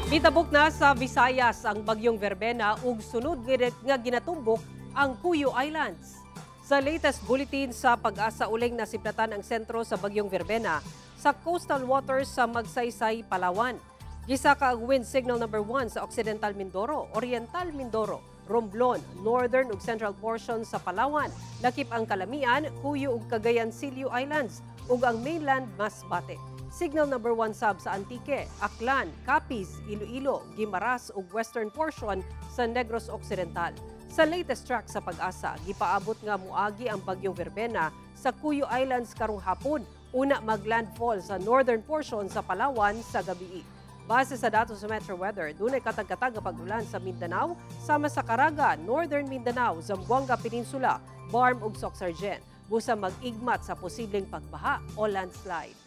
Mitabok na sa Visayas ang bagyong Verbena ug sunod nga ginatumbok ang Cuyo Islands. Sa latest bulletin sa Pag-asa, uling nasiplatan ang sentro sa bagyong Verbena sa coastal waters sa Magsaysay, Palawan. Gisaka ang wind signal number 1 sa Occidental Mindoro, Oriental Mindoro, Romblon, northern ug central portion sa Palawan, lakip ang Calamian, Cuyo ug Cagayancillo Islands ug ang mainland Masbate. Signal number 1 sab sa Antique, Aklan, Capiz, Iloilo, Guimaras ug western portion sa Negros Occidental. Sa latest track sa Pag-asa, gipaabot nga muagi ang bagyong Verbena sa Cuyo Islands karong hapon, una maglandfall sa northern portion sa Palawan sa gabii. Base sa datos sa Metro Weather, dunay katag-katag nga pag-ulan sa Mindanao, sama sa Caraga, Northern Mindanao, Zamboanga Peninsula, BARMM ug Soccsksargen. Busa mag-igmat sa posibleng pagbaha o landslide.